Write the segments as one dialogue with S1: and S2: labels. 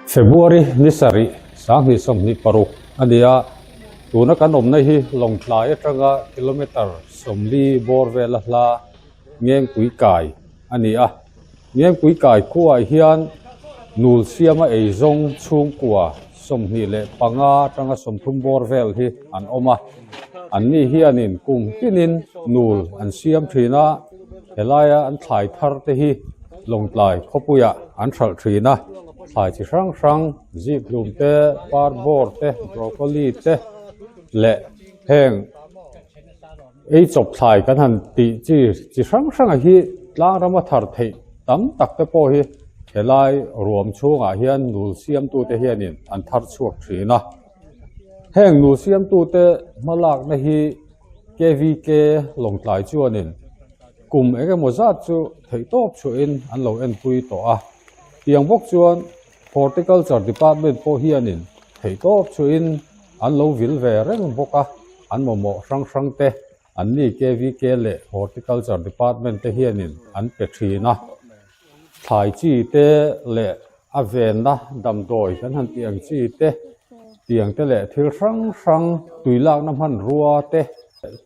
S1: February ni sarih 2026 a ni a, tuna kan awmna hi Lawngtlai atanga kilometre 40 bawr vela hla Ngengpui kai a ni a. Ngengpui kai khuaah hian nul siama eizawng chhungkua 25 atanga 30 bawr vel hi an awm a. Anni hianin kum tinin nul an siam thin a, helaia an thlai thar te hi Lawngtlai khawpuiah an hralh thin a. Thlai chi hrang hrang, zikhlum te, parbawr te, broccoli te leh heng Ei chawp thlai kan han tih chi chi hrang hranga hi tlang rama thar theih tam tak te pawh hi helai ruam chhungah hian nul siamtute hianin an thar chhuak thin a. Heng nul siamtute hmalakna hi KVK Lawngtlai chuanin kum eng emaw zat chu theihtawp chhuahin an lo enpui tawh a. Tiang bawk chuan Horticulture Department pawh hianin theihtawp chhuahin an lo vil ve reng bawk a, an mamawh hrang hrang te an ni KVK leh Horticulture Department te hianin an pe thin a. Thlai chi te leh a venna damdawi kan han tih ang chi te, tiang te leh thil hrang hrang tui lakna hmanrua te,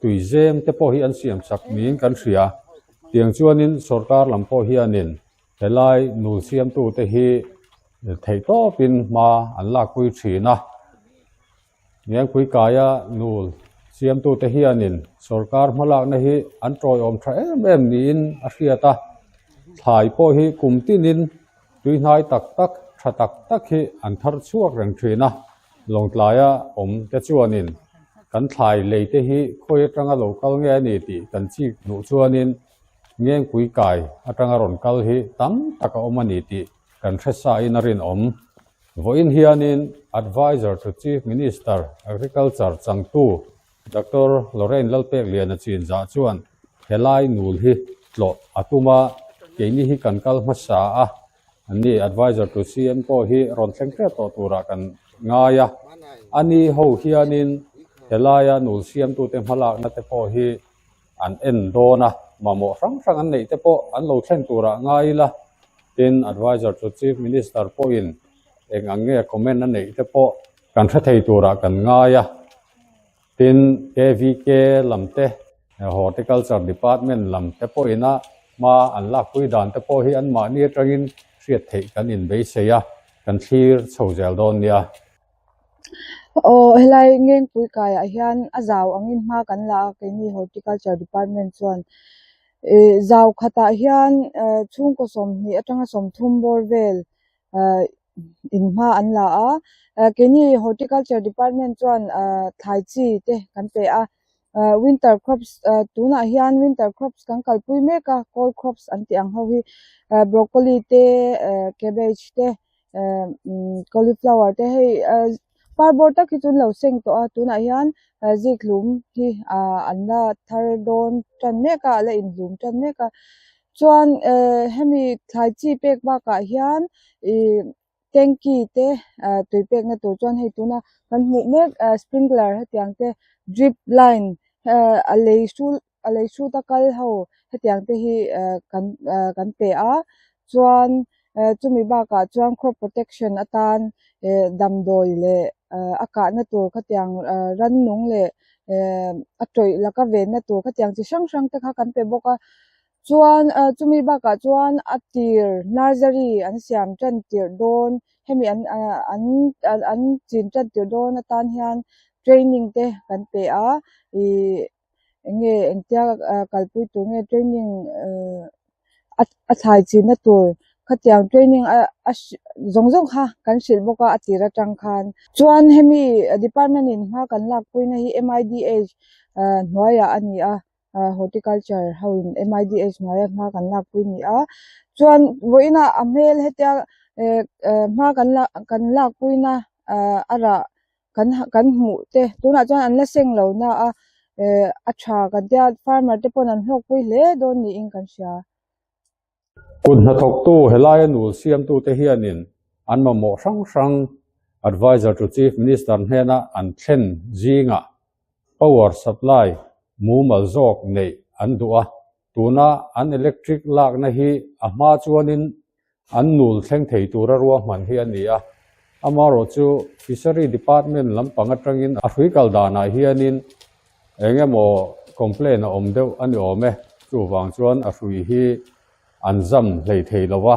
S1: tui zem te pawh hi an siam chak niin kan hria. Tiang chuanin sorkar lam pawh hianin Helai nul siamtute hi theihtawpin hma an lakpui thin a, Ngengpui kaia nul siamtute hianin sorkar hmalakna hi an tawiawm tha em em niin a hriat a, thlai pawh hi kum tinin tuihnai tak tak tha tak tak hi an thar chhuak reng thin a, Lawngtlaia awm te chuanin kan thlai lei te hi khawi atanga lo kal nge a ni tih kan chik hnuh chuanin Ngengpui kai atanga rawn kal hi tam tak a awm a ni tih kan hre sain a rinawm. Vawiin hianin Adviser to Chief Minister, Agriculture changtu Doctor Lorraine Lalpekliana Chinzah chuan helai nul hi tlawh a tum a, keini hi kan kal hmasa a, anni Adviser to CM pawh hi rawn thleng tep tawh turah kan ngai a. Ani ho hianin helaia nul siamtute hmalakna te pawh hi an en dawn a, mamawh hrang hrang an neih te pawh an lo thlen turah ngai ila, tin Adviser to Chief Minister pawhin eng ang nge comment a neih te pawh kan hre thei turah kan ngai a, tin KVK lam te, Horticulture Department lam te pawhina hma an lakpui dan te pawh hi anmahni atangin hriat theih kan inbeisei a, kan thlir chho zel dawn nia.
S2: Aw helai Ngengpui kaiah hian a zau angin hma kan la a keini horticulture department chuan ih zau khatah hian eh chhungkaw 20 atanga 30 bawr vel eh in hma an la a eh keini horticulture department chuan eh thlai chi te kan pe a eh winter crops eh tunah hian winter crops kan kalpui mek a cold crops an tih ang ho hi eh broccoli te eh cabbage te. Cauliflower te hei par bawr tak hi chu an lo seng tawh a tunah hian zikhlum hi an la thar dawn tan mek a a la inhlum tan mek a chuan hemi thlai chi pek bakah hian ih tanky te tui pekna tur chuan hei tuna kan hmuh mek sprinkler hetiang te drip line a lei hrul a lei hrut a kal ho hetiang te hi kan kan pe a chuan chumi bakah chuan crop protection atan damdawi leh a kahna tur khatiang rannung leh a tawih laka venna tur khatiang chi hrang hrang te kha kan pe bawk a chuan chumi bakah chuan a tir nursery an siam tan tirh dawn hemi an an an chin tan tirh dawn atan hian training te kan pe a ih eng nge engtia kalpui tur nge training a thlai chinna tur khatiang training a zawng zawng kha kan hrilh bawk a a tir atang khan chuan hemi department in hma kan lakpuina hi M_I_D_H hnuaiah a ni a horticulture ho in M_I_D_H hnuaia hma kan lakpui a ni a chuan vawiinah a hmel hetia hma kan lakpuina a rah kan kan hmuh te tunah chuan an la seng lo na a eh a tha kan tia farmer te pawn an hlawkpui hle dawn niin kan hria.
S1: Kut hnathawktu helaia nul siamtute hianin an mamawh hrang hrang Adviser to Chief Minister hnena an thlen zingah power supply mumal zawk neih an duh a, tuna an electric lakna hi a hma chuanin An nul thleng thei tura ruahman hi a ni a. Amaherawh chu Fishery Department lampang atangin a hrui kal danah hianin eng emaw complaint a awm deuh a ni awm e. Chuvang chuan a hrui hi an zam hlei thei lo va,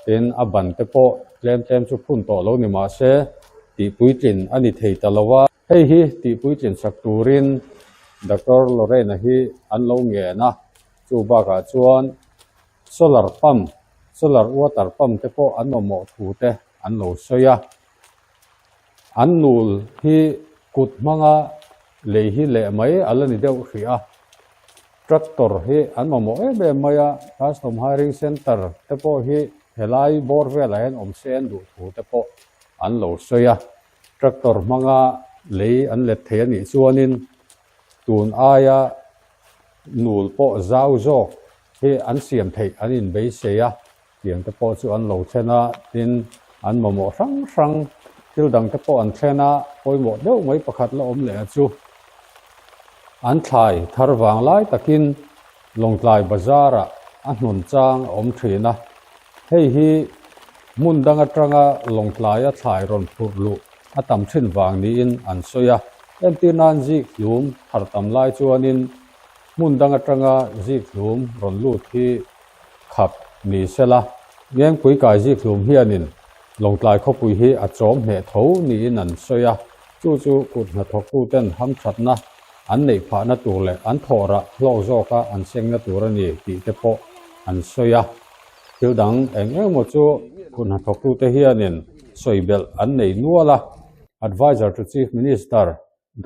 S1: tin a ban te pawh tlem tlem chu phun tawh lo ni mah se tih puitlin a ni thei ta lo va. Hei hi tih puitlin sak turin Doctor Lorraine-a hi an lo ngen a, chu bakah chuan solar pump, solar water pump te pawh an mamawh thu te an lo sawi a. An nul hi kut hmanga lei hi leh mai a la ni deuh hrih a, tractor hi an mamawh em em mai a, custom hiring centre te pawh hi helai bawr velah hian awm se an duh thu te pawh an lo sawi a. Tractor hmanga lei an let thei a nih chuanin tun aia nul pawh zau zawk hi an siam theih an inbeisei a, tiang te pawh chu an lo thlen a, tin an mamawh hrang hrang thil dang te pawh an thlen a, pawimawh deuh mai pakhat la awm leh a chu an thlai thar vang lai takin Lawngtlai bazar ah a hnawn chang a awm thin a, hei hi hmun dang atanga Lawngtlaia thlai rawn phurh luh a tam thin vang niin an sawi a, entir nan zik hlum thar tam lai chuanin hmun dang atanga zik hlum rawn lut hi khap ni sela, Ngengpui kai zik hlum hianin Lawngtlai khawpui hi a chawm hneh tho niin an sawi a, chu chu kut hnathawktuten hamthatna an neih phahna tur leh an thawhrah hlawk zawka an sengna tur a ni tih te pawh an sawi a. Thil dang eng eng emaw chu kut hnathawktute hianin sawi belh an nei nual a, Adviser to Chief Minister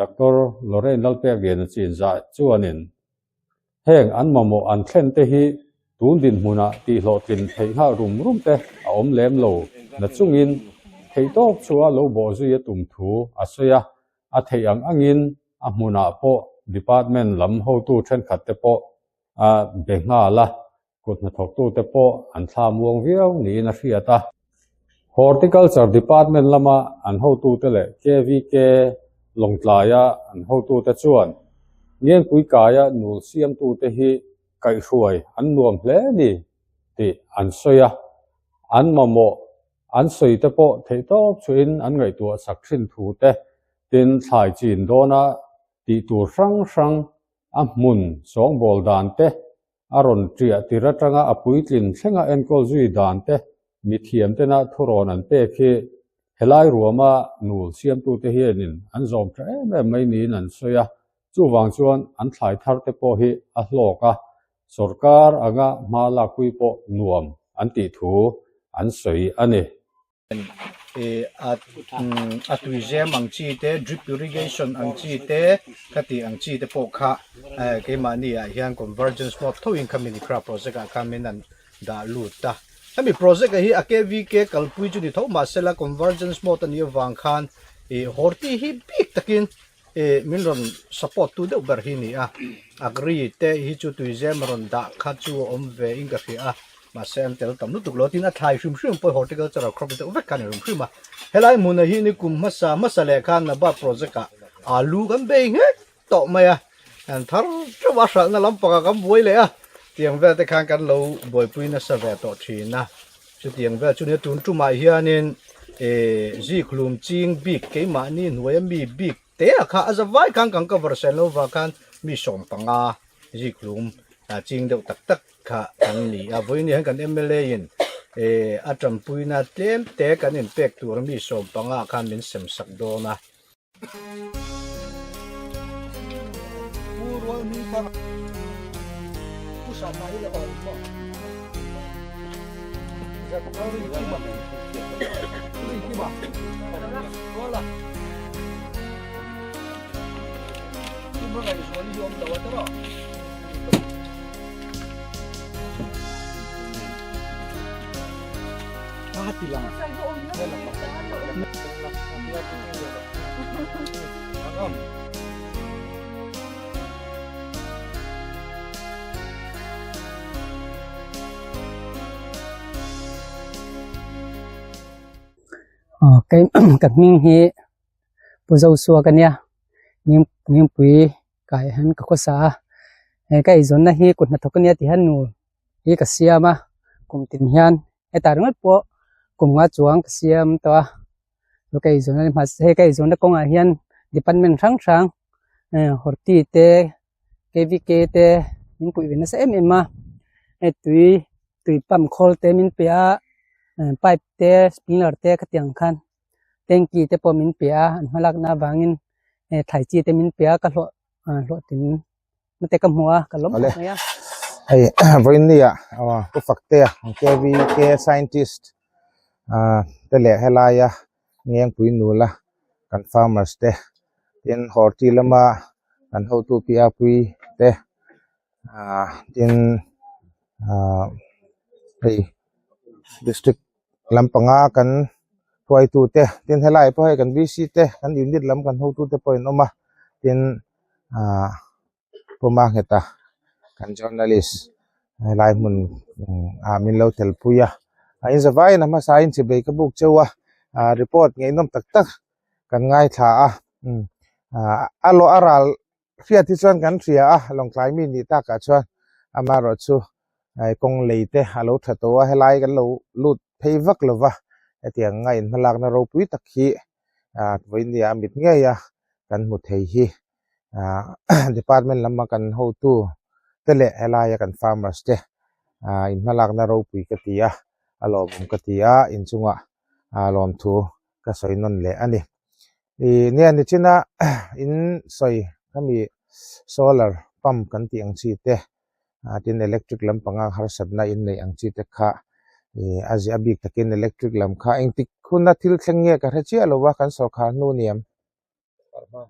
S1: Doctor Lorraine Lalpekliana Chinzah chuanin Heng an mamawh an thlen te hi tun dinhmunah tihhlawhtlin theih nghal rum rum te a awm lem lo na chungin theihtawp chua lo bawh zui a tum thu a sawi a, a theih ang angin a hmunah pawh department lam hotu thenkhat te pawh a be nghal a, kut hnathawktute pawh an thla muang viau niin a hriat a. Horticulture Department lama an hotute leh KVK Lawngtlaia an hotute chuan Ngengpui kaia nul siamtute hi kaihhruai an nuam hle ni tih an sawi a, an mamawh an sawi te pawh theihtawp chhuahin an ngaihtuah sak thin thu te, tin thlai chin dawna tih tur hrang hrang a hmun sawngbawl dan te A rawn ṭiah tir aṭanga a puitlin thlenga enkawl zui dan te mithiam tena thurawn an pek hi helai ruama nul siamtute hianin an zawm ṭha em em mai niin an sawi a, chuvang chuan an thlai thar te pawh hi a hlawk a, sawrkar anga hma lakpui pawh nuam an tih thu an sawi a ni.
S3: A tuizem ang chi te drip irrigation ang chi te kha tih ang chi te pawh kha keimahni ah hian convergence mode tho in kha mini crop project ah khan min an dah lut a hemi project ah hi a KVK kalpui chu ni tho mahsela convergence mode a nih avang khan ih horti hi bik takin ih min rawn support tu deuh ber hi a ni a agri te hi chu tuizem a rawn dah kha chu a awm ve in ka hria a mahse an tel tam lutuk lo tin a thlai hrim hrim pawh horticultural crop deuh vek kha a ni hrim hrim a helai hmunah hi ni kum hmasa hmasa leh khan nabad project ah alu kan bei nghek tawh mai a an thar teuh a hralhna lampangah kan buai leh a tiang vel te khan kan lo buaipui nasa ve tawh thin a chutiang vel chu nia tun tumah hianin eh zikhlum ching bik keimahni hnuaia mi bik te a kha a za vai khan kan cover sen lo vang khan mi 15 zikhlum ching deuh tak tak kha kan ni a vawiin hian kan mla in eh a tanpuina tlem te kan inpek tur mi 15 khan min sem sak dawn a.
S4: Ka hming hi Pu Zosua ka nia Ngengpui kai hian ka khawsa a he ka eizawnna hi kut hnathawk ania ti hian nu hi ka siam a kum tin hian hetah ringawt pawh kum nga chuang ka siam tawh a. Chu ka eizawnna ni mahse hei ka eizawnna kawngah hian department hrang hrang eh horti te K_V_K te min puih ve nasa em em a hei tui tui pump khawl te min pe a eh pipe te sprinkler te khatiang khan tanky te pawh min pe a an hmalakna avangin eh thlai chi te min pe a ka hlawh ah hlawhtling na te ka hmu a ka lawm khawp mai a.
S5: Hei vawiinnia pu Faktea K_V_K scientist ah te leh helaia Ngengpui nula kan farmers te tin horti lama kan hotu pi a pui te ah tin ah hei district lampanga kan hruaitu te tin helai pawh hei kan V C te kan unit lam kan hotu te pawh an awm a tin ah Puma ngheta kan journalist helai hmun ah min lo tel pui a a in zavaiin a hmasa in chibei ka buk cheu a ah report ngaihnawm tak tak kan ngaithla a umm ah a lawh a ral hriat hi chuan kan hria a lawngtlai mi nih takah chuan amaherawhchu kawng lei te a lo tha tawh a helai kan lo lut phei vak lo va hetiang anga inhmalakna ropui tak hi ah vawinia a mit ngei a kan hmu thei hi. ah department lama kan hotu te leh helaia kan farmers te ah inhmalakna ropui ka ti a a lawmawm ka ti a inchungah ah lawmthu ka sawi nawn leh a ni ih nia nichina in sawi khami solar pump kan tih ang chi te ah tin electric lampanga harsatna in neih ang chi te kha ih a ziah bik takin electric lam kha engtik huna thil thleng nge ka hre chiah lo va kan sawrkhar hnu niam.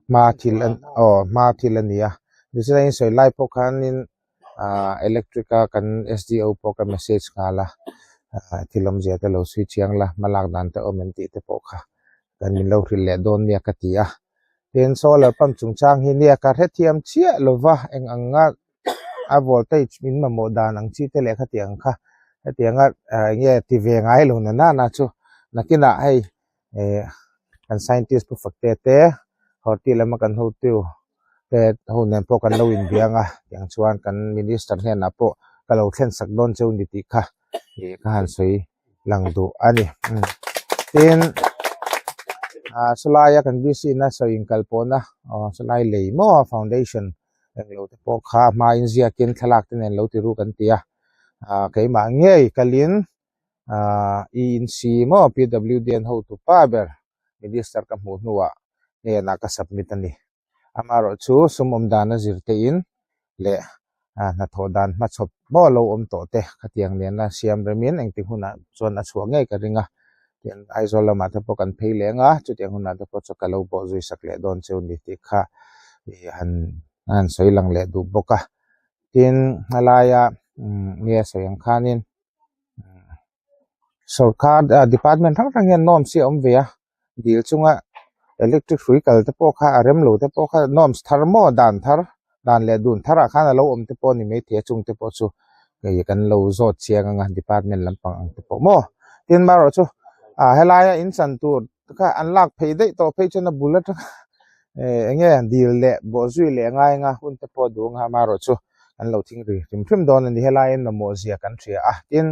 S5: hma thil an aw hma thil a ni a tichuan a insawi lai pawh khanin ahh electric a kan S D O pawh ka message nghal a ah thil awmzia te lo chhui chiang la hma lak dan te awm em tih te pawh kha kan min lo hrilh leh dawn nia ka ti a tin solar pump chungchang hi nia ka hrethiam chiah lova eng ang nga a voltage min mamawh dan ang chi te leh khatiang kha hetianga ah eng nge ti ve ngai lo na nana chu nakinah hei. eh kan scientist pu Fakte te horti lama kan hotu te ho nen pawh kan lo inbiang a tiang chuan kan minister hnenah pawh ka lo thlen sak dawn cheu ni tih kha ih ka han sawi lang duh a ni tin ah sawlaia kan B C na sawi inkal pawhna aw sawlai lei maw foundation englo te pawh kha a hmain ziakin thlalak te nen lo ti ru kan ti a ah keimah ngei kalin. Ahh ENC maw PWD an hotu pa ber minister ka hmuh hnuah hnenah ka submit a ni. Amaherawh chu sum awm dan a zir tein leh ah hnathawh dan hmachhawp maw lo awm tawh te khatiang nena siam remin engtik hunah chuan a chhuah ngei ka ring a. Tin, Aizawl lamah te pawh kan phei leng a, chutiang hunah te pawh chu ka lo bawh zui sak leh dawn cheu ni tih kha ih han han sawi lang leh duh bawk a. Tin, helaia umm nge sawi ang khanin. Sawrkar ah department hrang hrang hian norms hi a awm ve a dil chunga electric hrui kal te pawh kha a rem lo te pawh kha norms thar maw dan thar dan leh dun thar ah khan a lo awm te pawh a ni maithei a chung te pawh chu hei kan lo zawt chiang anga department lampang ang te pawh maw tin marawh chu ah helaia in chan tur kha an lak phei daih tawh phei chuan a bul atang eh eng nge dil leh bawhzui leh ngai anga hun te pawh a duh anga marawh chu. an lo thing ri hrim hrim dawn a ni helaiin mamawh zia kan hria a tin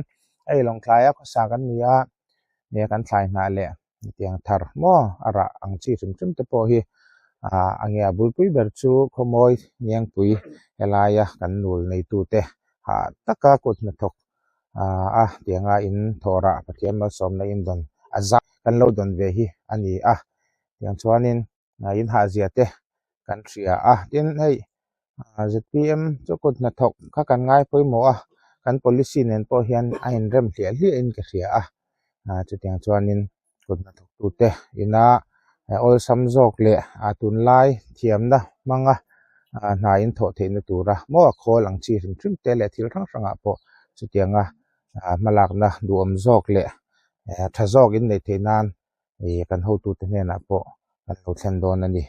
S5: hei lawngtlaia khawsa kan ni a nia kan thlai hnah leh hetiang thar maw a rah ang chi hrim hrim te pawh hi ah a nge a bulpui ber chu khawmawi ngengpui helaia kan nul neitu te hah taka kut hnathawk ah a tianga in thawh rah Pathian malsawmna in dawn a zai kan lo dawn ve hi a ni a tiang chuanin. in hahzia te kan hria a tin hei zpm chu kut hnathawk kha kan ngai pawimawh a kan policy nen pawh hian a inrem hliah hliah in ka hria a ah chutiang chuanin kut hnathawk tute ina awlsam zawk leh a tunlai thiamna hmanga ah hna in thawh theihna tura maw a khawl ang chi hrim hrim te leh thil hrang hrangah pawh chutianga ah hmalakna duhawm zawk leh tha zawk in neih theih nan. ih kan hotute hnenah pawh kan lo thlen dawn a ni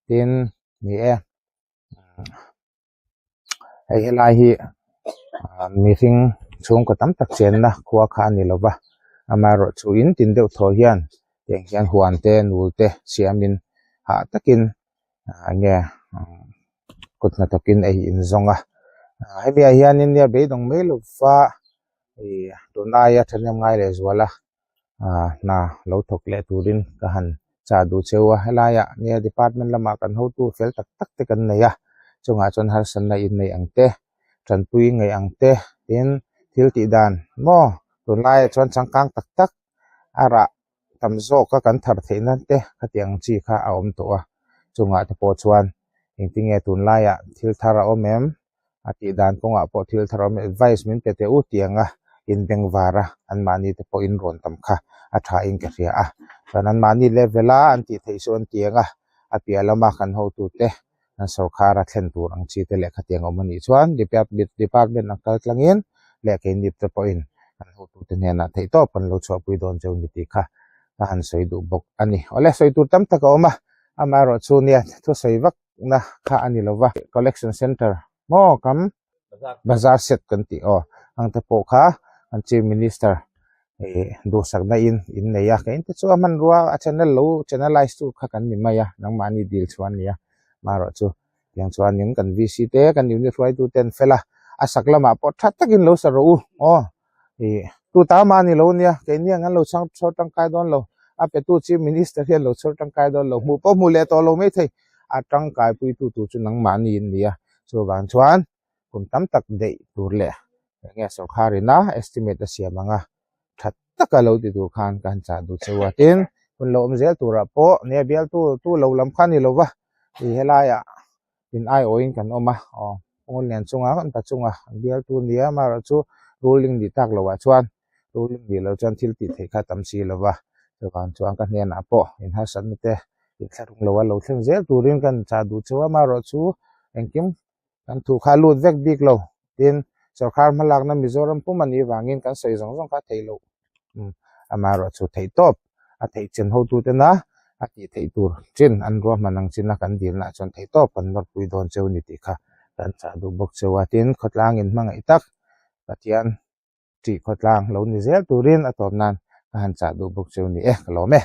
S5: tin ni e hei helai hi ah mihring chhungkaw tam tak chenna khua kha a ni lo va amaherawhchu in tin deuh thaw hian tiang hian huan te nul te siamin hah takin ah enge kut hnathawkin ei in zawng a hemi ah hianin nia beidawng mai lo va ih tun aia thahnem ngai leh zual a. Ah hna lo thawk leh turin ka han chah duh cheu a, helaiah nia department lamah kan hotu fel tak tak te kan nei a, chungah chuan harsatna inneih ang te, tanpui ngaih ang te tin thil tih dan maw tunlaiah chuan changkang tak tak a rah tam zawka kan thar theih nan te khatiang ang chi kha a awm tawh a, chungah te pawh chuan engtinge tunlaiah thil thar a awm em? A tih dan kawngah pawh thil thar a awm em? Advice min pe teh u tianga inbengvar a anmahni te pawh inrawn tam kha a tha in ka hria a, chuan anmahni level a an tih theih chu an ti ang a, a piah lama kan hotute an sorkar a thlen tur ang chi te leh khatiang awm a nih chuan department ang kal tlangin leh keini te pawhin kan hotute hnenah theihtawp kan lo chhuahpui dawn cheu ni tih kha ka han sawi duh bawk a ni. Awle sawi tur tam tak a awm a, amaherawhchu nia thusawi vak na kha a ni lova collection center maw kam bazar set kan tih aw ang te pawh kha kan chief minister ih duhsakna in in nei a kein te chu a hmanrua a channel lo channelize tu kha kan ni mai a nangmahni dil chhuah a ni a amaherawhchu tiang chuanin kan VC te kan unit hruaitu te an fel a a sak lamah pawh tha takin lo sa rawh u aw ih tu ta mah a ni lo nia keini ang an lo chhang chhawr tangkai dawn lo a petu chief minister hian lo chhawr tangkai dawn lo hmuh pawh hmuh leh tawh lo maithei a tangkai pui tu tur chu nangmahni in ni a chuvang chuan kum tam tak daih tur leh eng nge sorkar ina estimate a siam anga tha taka lo ti tur khan ka han chah duh cheu a tin hun lo awm zel turah pawh nia bialtu tu lo lam kha a ni lo va ih helaiah in aiawhin kan awm a aw ngawl lian chunga kan pa chunga bialtu nia amaherawhchu ruling nih tak loh ah chuan ruling nih loh chuan thil tih theih kha tam si lo va chuvang chuan ka hnenah pawh in harsatna te inthlahrung lo a lo thleng zel turin kan chah duh cheu a amaherawhchu engkim kan thu kha a lut vek bik lo tin sorkar hmalakna Mizoram pum a nih vangin kan sawi zawng zawng kha a theih loh amaherawhchu theih tawp a theih chin hotute na a tih theih tur chin an ruahman ang china kan dilna ah chuan theih tawp kan nawrpui dawn cheu ni tih kha kan chah duh bawk cheu a tin khawtlang in hmangaih tak Pathian tih khawtlang lo ni zel turin a tawp nan ka han chah duh bawk cheu ni e ka lawm e.